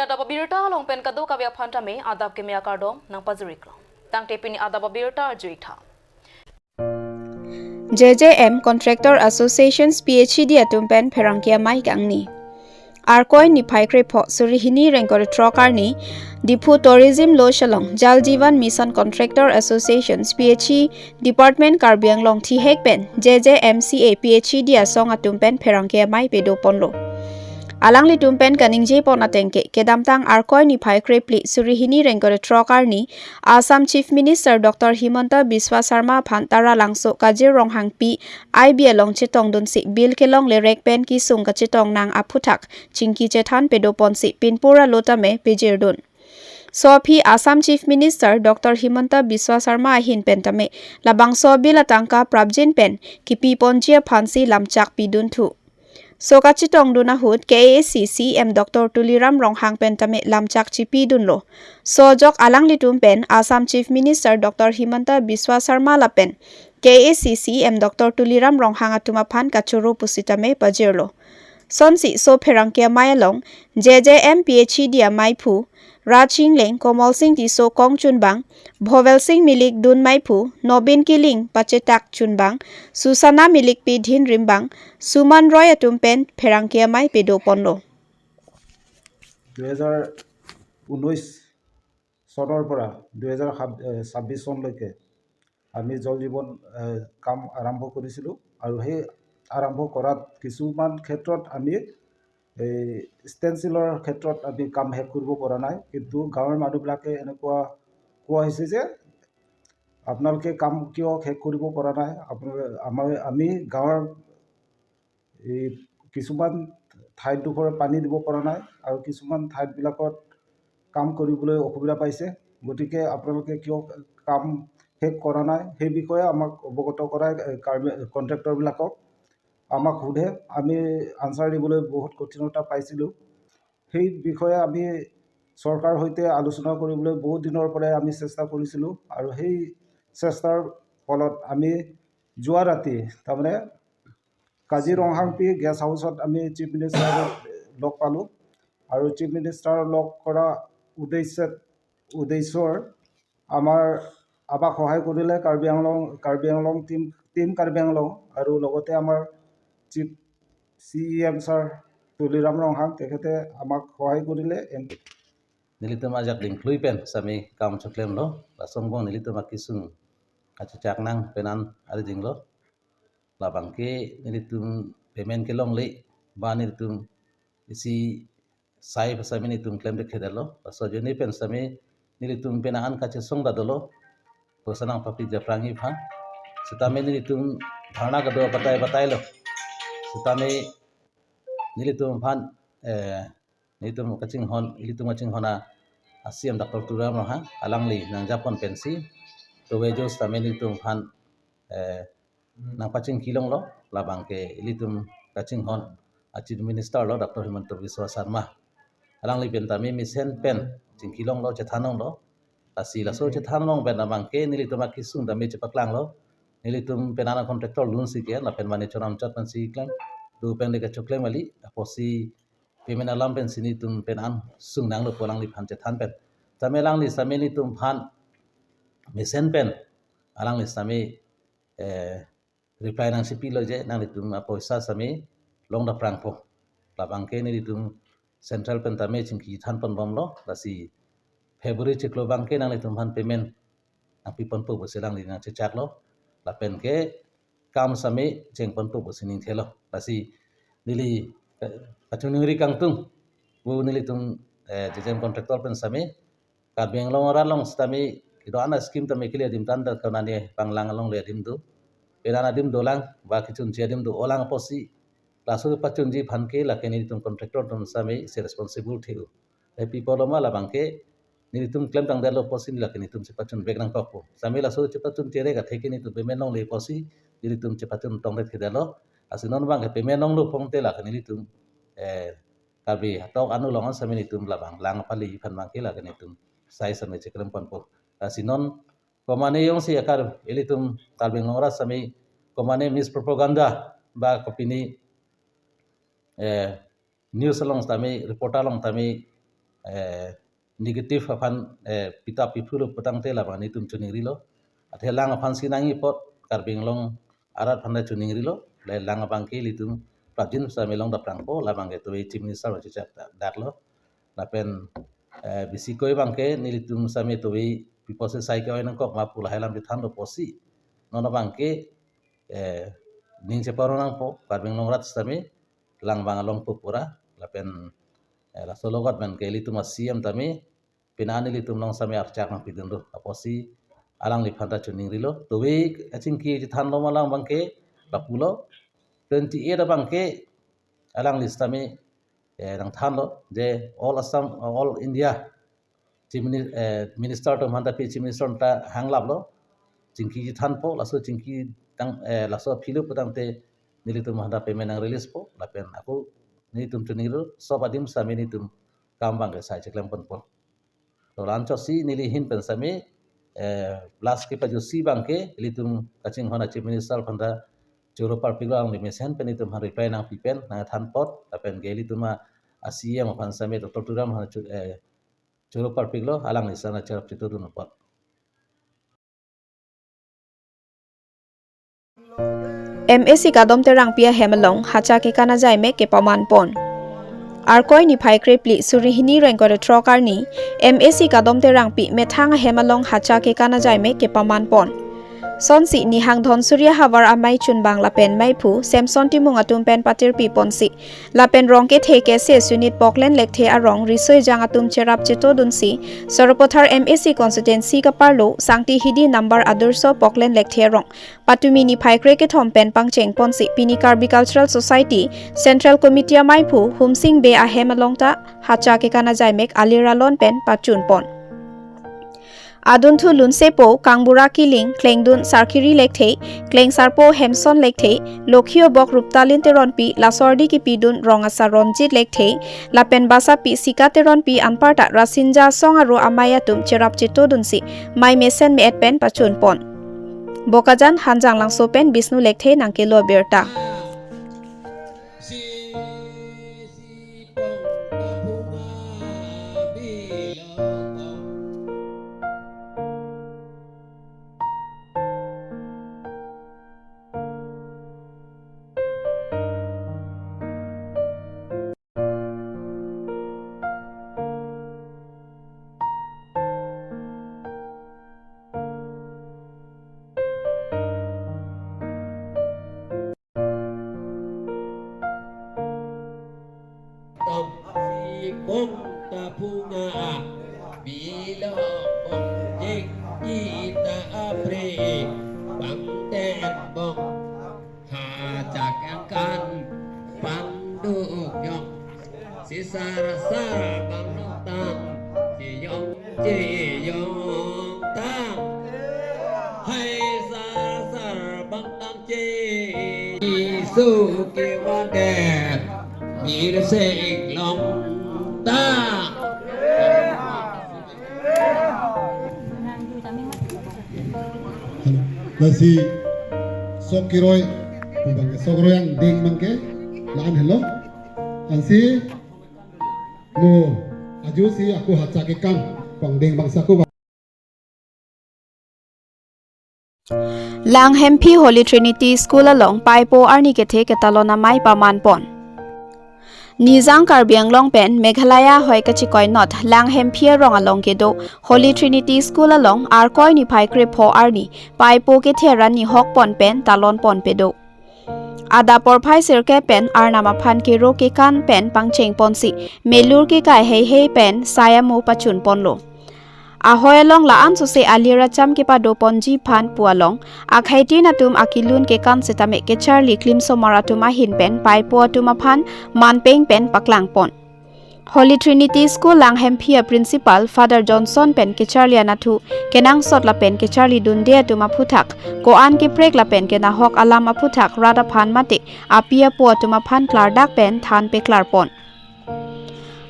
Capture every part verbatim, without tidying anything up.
Adap abirta along pen kadokave aphan tame adap keme akardom nangpajir-iklo. Tangte pini adap abirta arju-ik tha. J J M Contractor Associations P H E D atum pen pherangke amei kangni. Arkoi niphai krepho suri hini ingkoi ra throk arni, Diphu Tourism Lodge along Jal Jeevan Mission Contractor Associations P H E Department Karbi Anglong thihek pen J J M C A P H E D asong atum pen pherangke amei pado ponlo. Alanglitum pen kaningjepon ateng ke, kedamtang Arkoi niphai krephli suri hini ingkoi ra throk arni, Assam Chief Minister Doctor Himanta Biswa Sarma aphan Taralangso Kajir Ronghangpi I B along chetongdunsi bill kelongle rek pen kesung kachetong nang aphuthak chingki chethan pado ponsi pinpur alo tame pejirdun. So aphi Assam Chief Minister Doctor Himanta Biswa Sarma ahin pen tame labangso bill atangka prapjin pen kipi ponji aphansi lamchak pidun thu. So kachetongdun ahut K A A C C E M Doctor Tuliram Ronghang pen tame lamchak chipidunlo. So ajok alanglitum pen Assam Chief Minister Doctor Himanta Biswa Sarma lapen K A A C C E M Doctor Tuliram Ronghang atum aphan kachoro pusitame pajirlo. Sonsi so pherangke amei along J J M P H E D ameiphu Raj Engleng, Komol Sing Tisso kongchunbang, Bhovel Sing Milik dun meiphu, Nobin Killing pachetak chunbang, Susana Milik pidhin rimbang, Suman Roy atum pen pherangke amei pado ponlo. দুহেজাৰ ঊনৈছ চনৰ পৰা দুহেজাৰ ছাব্বিছ চনলৈকে আমি জল জীৱন, এ, কাম আৰম্ভ কৰিছিলোঁ আৰু সেই আৰম্ভ কৰাত কিছুমান ক্ষেত্ৰত আমি এই ষ্টেনচিলৰ ক্ষেত্ৰত আমি কাম শেষ কৰিব পৰা নাই। কিন্তু গাঁৱৰ মানুহবিলাকে এনেকুৱা কোৱা হৈছে যে আপোনালোকে কাম কিয় শেষ কৰিব পৰা নাই? আপোনাৰ, আমাৰ, আমি গাঁৱৰ এই কিছুমান ঠাইডোখৰ পানী দিব পৰা নাই আৰু কিছুমান ঠাইবিলাকত কাম কৰিবলৈ অসুবিধা পাইছে। গতিকে আপোনালোকে কিয় কাম শেষ কৰা নাই, সেই বিষয়ে আমাক অৱগত কৰাই, এ, কাৰ্বি, কণ্ট্ৰেক্টৰবিলাকক আমাক সোধে। আমি আনচাৰ দিবলৈ বহুত কঠিনতা পাইছিলোঁ। সেই বিষয়ে আমি চৰকাৰৰ সৈতে আলোচনা কৰিবলৈ বহুত দিনৰ পৰাই আমি চেষ্টা কৰিছিলোঁ আৰু সেই চেষ্টাৰ ফলত আমি যোৱা ৰাতি, তাৰমানে কাজিৰঙাংপি গেষ্ট হাউচত আমি চিফ মিনিষ্টাৰক লগ পালোঁ আৰু চিফ মিনিষ্টাৰ লগ কৰা উদ্দেশ্যত, উদ্দেশ্যৰ আমাৰ, আমাক সহায় কৰিলে কাৰ্বি আংলং, কাৰ্বি আংলং টিম, টিম কাৰ্বি আংলং আৰু লগতে আমাৰ chief C E M sir Tuliram Ronghang, তেখেতে আমাক সহায় কৰিলে। এম- Nelitum ajak dingklui pen sami kam choklemlo, lason angbong nelitum akesung kachechak nang penan aridinglo. Labangke nelitum payment kelongle, ba nelitum isi sai pasami nelitum klemdekthedetlo. Laso ajoine pen sami nelitum penan kachesong ta dolo. Poisa nangpapi japrangi aphan. Sitame nelitum dharna kedo batai batailo. Sitame nelitum aphan, eh, nelitum kachinghon, nelitum kachinghon a, a C M Doctor Tuliram Ronghang, alangli nangjapon pensi, tovejo sitame nelitum aphan, eh, nangpachingkilonglo, labangke nelitum kachinghon a Chief Minister lo, Doctor Himanta Biswa Sarma. Alangli pen tame mesen pen chingkilonglo, chethanlonglo. Lasi laso chethanlong pen labangke nelitum akesung tame chepaklanglo. Nelitum penan a contractor dunsi ke, lapen mane chonam chot pensi klem, do pen de kachoklem kali, apotsi payment alam pensi nelitum penan sung nanglo pu alangliphan chethan pen. Tame alangli sami nelitum aphan mesen pen, alangli sami, eh, reply nangchipilo je nanglitum apoisa sami longdaprangpo. Labangke nelitum central pen tame chingkithan ponbomlo, lasi February chiklo abangke nanglitum aphan payment nangpiponpo pusi alangli nangchechaklo. Lapen ke kam sami chengponpo pusi ningthelo. Lasi neli, eh, kachoningri kangtung pu nelitum, eh, J J M contractor pen sami Karbi Anglong arat along sitame kedo-an a scheme tame kele adim tanda kanani panglang alongle adim do. Penan adim dolang, ba kechunji adim do-olang apotsi laso pachunji aphan ke lake nelitum contractor atum sami isi responsible the-o. He pi apotlo ma labangke nelitum klemtangdetlo apotsi lake nelitum chepachun vek nangkokpo. Sami laso chepachun chere kathe ke nelitum payment longle apotsi nelitum chepachun tongdet thedetlo. Lasi non abangke payment longlo pon te lake nelitum, eh, Karbi hatok anu along sami nelitum labang lang pali aphan abangke lake nelitum sai sami cheklemponpo. Lasi non komane jongsi akar ilitum Karbi Anglong arat sami komane mispropaganda ba kopine, eh, news along tame, reporter along tame, eh, negative aphan, eh, pitap piphulo putangte labang nelitum chiningrilo. Athe lang aphan si nangji apot Karbi Anglong arat aphan ta chiningrilo. Le lang abangke ilitum prapjin sitame long daprangpo, labangke tuve Chief Minister aphan chichak da-, daklo. Lapen, eh, bisi koi abangke nelitum sitame tuve pi apotsi sai ke-oi nangkok ma pu lahai alam chethanlo apotsi. Non abangke, eh, ning cheparo nangpo, Karbi Anglong arat sitame lang abang along pupura, lapen, eh, laso logot abangke ilitum a-C M tame, pini an ilitum along sitame archak nangpidun do, apotsi alangliphan ta chiningrilo. Tuve achingki chethanlo ma lang abangke, lapulo, twenty-eight abangke, alangli sitame, eh, nangthanlo, je all Assam, all India, Chief Mini-, eh, Minister atum aphan ta pi Chief Minister ta hanglaplo, chingki chethanpo, laso chingki tang, eh, laso aphi lo putangte nelitum aphan ta payment nang release po, lapen ako nelitum chiningrilo, sob adim sitame nelitum kam abangke sai cheklem ponpo. To la-anchotsi neli ahin pen sitame, eh, last kepajutsi abangke, ilitum kachinghon a-Chief Minister aphan ta choro parpiklo, alangli mesen pen ilitum aphan reply nangpi pen nangthan apot, lapen ke ilitum a-C M aphan sitame Doctor Tuliram aphan cho-, eh, choro parpiklo, alangli sana cherap chetodun apot. M A C Kadom Terangpi ahem along hacha kekan ajaimek kepaman pon. Arkoi niphai krephli suri hini ingkoi ra throk arni, M A C Kadom Terangpi methang ahem along hacha kekan ajaimek kepaman pon. Sonsi Nihang Dhonsuri ahavar amei Chunbang lapen meiphu Samson Timung atum pen patirpi ponsi, lapen Rongkethe K C S Unit Poklen Lekthe arong riso ejang atum cherap chetodunsi, Sarupathar M A C constituency kaparlo Sangti Hidi number Adorsho Poklen Lekthe arong patumi niphai krekethom pen pangcheng ponsi, pini Karbi Cultural Society Central Committee ameiphu Humsing Bey ahem along ta hacha kekan ajaimek alir alon pen pachun pon. Adunthu Lunsepo, Kangbura Kiling, Klengdun Sarkiri Lekthe, Klengsarpo Hemson Lekthe, Lokhi Obok Ruptalin Teronpi, laso ardi kipidun rong asar Ronjit Lekthe, lapen basapi Sika Teronpi anparta Rasinja asong aro amei atum cherap chetodunsi, mei mesen me-et pen pachun pon. Bokajan Hanjanglangso pen Bisnu Lekthe nangkelo abirta. Tam si kong ta phunga, bilo kong jik kita apre, bang ten bong. Hacha kekan pangduk yong, si sar sar bang tang, si yong si yong tang. Hai sar sar bang tang si, isu kewadet, mir sing long tang. Lasi sok keroi, pu abangke sok roi angdeng abangke la-an helo. Ansi mo ajo si ako hacha kekan pangdeng abangsi ako ba. Langhemphi Holy Trinity School along paipo arni kethe ketalon amei paman pon. Nijang Karbi Anglong pen Meghalaya ahoi kachikoinot Langhemphi arong along kedo Holy Trinity School along Arkoi niphai krepho arni paipo kethe ra nihok pon pen talon ponpe do. Adap porphai sirkep pen Arnam aphan kero kekan pen pangcheng ponsi, melur kekai heihei pen sai amo pachun ponlo. Ahoi along la-an sose alir acham kepado ponji aphan pu along, akhaitin atum akelun kekan setame kecharli klimsomar atum ahin pen paipo atum aphan manpeng pen paklang pon. Holy Trinity School Langhemphi a Principal Father Johnson pen kecharli anatthu, kenangsot lapen kecharli dunde atum aphuthak, ko-an keprek lapen kenahok alam aphuthak rat aphan mate api apo atum aphan klardak pen than peklar pon.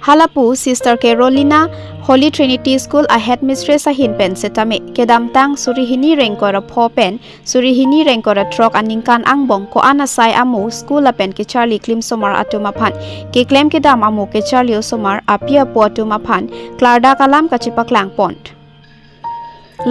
Halapu Sister Carolina, Holy Trinity School a headmistress ahin pen setame kedamtang suri hini ingkoi ra pho pen suri hini ingkoi ra throk aningkan angbong ko-an asai amo school lapen kecharli klimsomar atum aphan keklem kedam amo kecharli osomar api apo atum aphan klardak alam kachepaklang pon.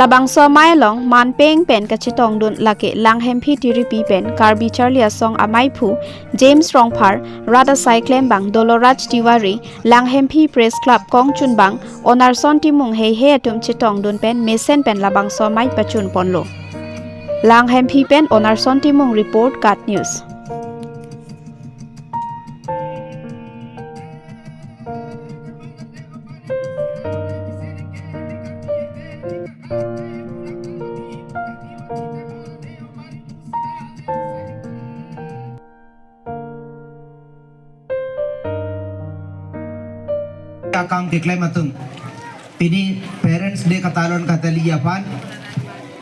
Labangso amei along manpeng pen kachetongdun lake Langhemphi Tiripi pen Karbi Charli Asong ameiphu James Rongphar, rat asai klembang Doloraj Tiwari, Langhemphi Press Club kongchunbang Onarson Timung heihei atum chetongdun pen mesen pen labangso amei pachun ponlo. Langhemphi pen Onarson Timung report, KAT News. Akam keklem atum, pini Parents Day katalon katali aphan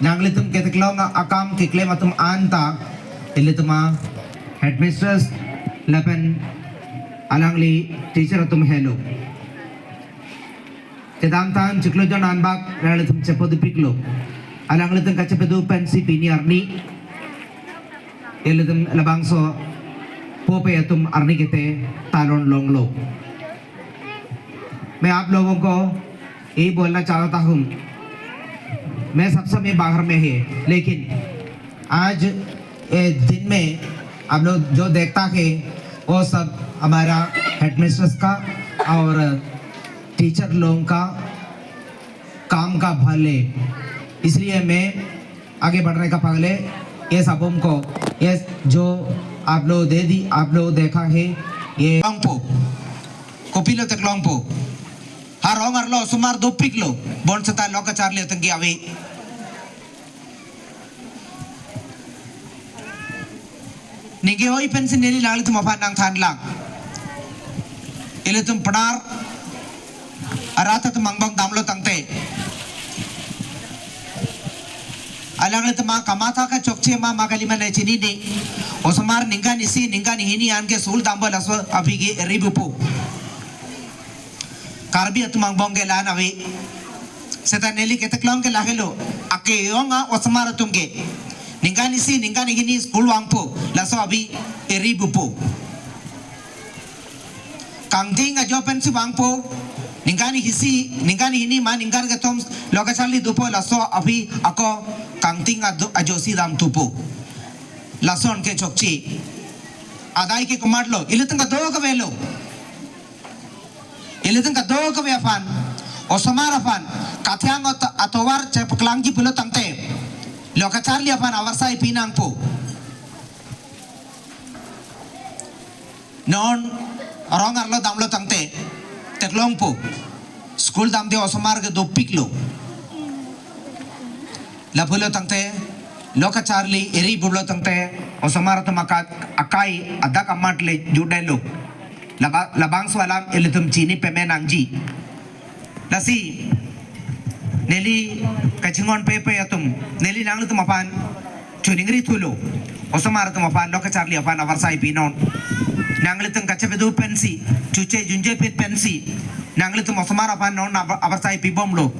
nanglitum ketheklong akam keklem atum anta ilitum a headmistress lapen alangli teacher atum helo. Kedamtang chiklo jon anbak nanglitum chepodupiklo. Alanglitum kachepodu pensi pini arni ilitum labangso pope atum arni kete talon longlo. मैं आप लोगों को ये बोलना चाहता हूँ, मैं सब समय बाहर में है, लेकिन आज ये दिन में आप लोग जो देखता है, वो सब हमारा हेडमिस्ट्रेस का और टीचर लोगों का काम का फल है। इसलिए मैं आगे बढ़ने का पहले ये सबों को, ये जो आप लोग दे दी, आप लोग देखा है, ये Longpo, kopilo theklongpo? Ha rong arlo osomar dopiklo, bonseta lo kacharli atengke ave. Ningke hoi pensi neli nanglitum aphan nangthanlang. Ilitum Pnar arat atum angbong damlo tangte, alanglitum ma kamatha kachokche ma ma kalima ne chinine. Osomar ningkan isi ningkan hini anke school dampo laso aphi ke eri bupo. Karbi atum angbong ke la-an ave. Seta neli ketheklong ke lahelo. Ake-ong a-osomar atum ke ningkan isi ningkan hini school vangpo, laso aphi eri bupo. Kangting ajo pensi vangpo, ningkan isi ningkan hini ma ningkan kethom lo kacharli dopo, laso aphi ako kangting ado-, ajosi dam thupo. Lason ke chokche. Adai ke komatlo, ilitum kadokave lo. Ilitum kadokave aphan, osomar aphan kathiang ot-, atovar chepaklangji pulo tangte, lo kacharli aphan avarsai pinangpo. Non rong arlo damlo tangte theklongpo, school damde osomar ke dopiklo. Lapulo tangte, lo kacharli eri bulo tangte, osomar atum akai adak amat le judelo. Laba-, labangso alam ilitum chini peme nangji. Lasi neli kachinghon pepe atum, neli nanglitum aphan choningri thulo. Osomar atum aphan lo kacharli aphan avarsai pinon. Nanglitum kachepodu pensi, chuche junje pit pensi, nanglitum osomar aphan non avar-, avarsai pibomlo.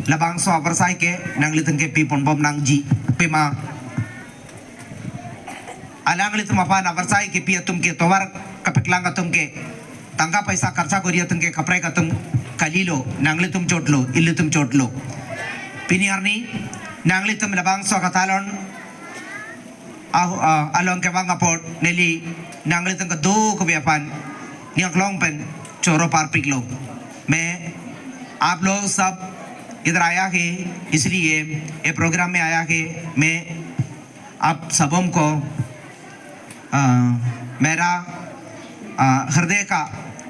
Labangso avarsai ke nanglitum ke piponbom nangji, pima. Alanglitum aphan avarsai kepi atum ke tovar kapeklang atum ke, tangka paisa karcha kori atum ke kaprek atum kalilo, nanglitum chotlo, ilitum chotlo. Pini arni nanglitum labangso katalon ah, ah, along kevang apot neli nanglitum kadokave aphan ning aklong pen choro parpiklo. मैं आप लोग सब इधर आया है, इसलिए ये प्रोग्राम में आया है। मैं आप सबों को, अ, मेरा, अ, हृदय का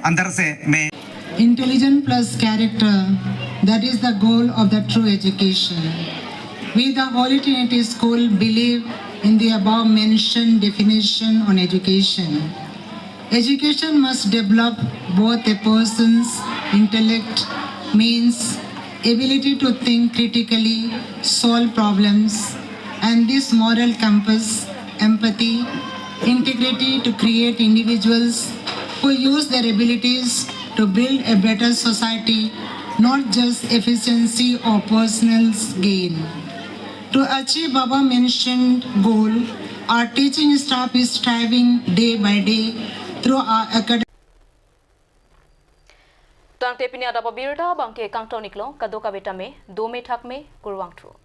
अंदर से मैं Intelligence plus character, that is the goal of the true education. We, the Holy Trinity School, believe in the above mentioned definition on education. Education must develop both a person's intellect, means ability to think critically, solve problems, and this moral compass, empathy, integrity to create individuals who use their abilities to build a better society, not just efficiency or personal gain. To achieve above mentioned goal, our teaching staff is striving day by day through our academic. Tangte pini adap abirta abangke kangton-iklo, kadokave tame dome thakme, kurvangthu.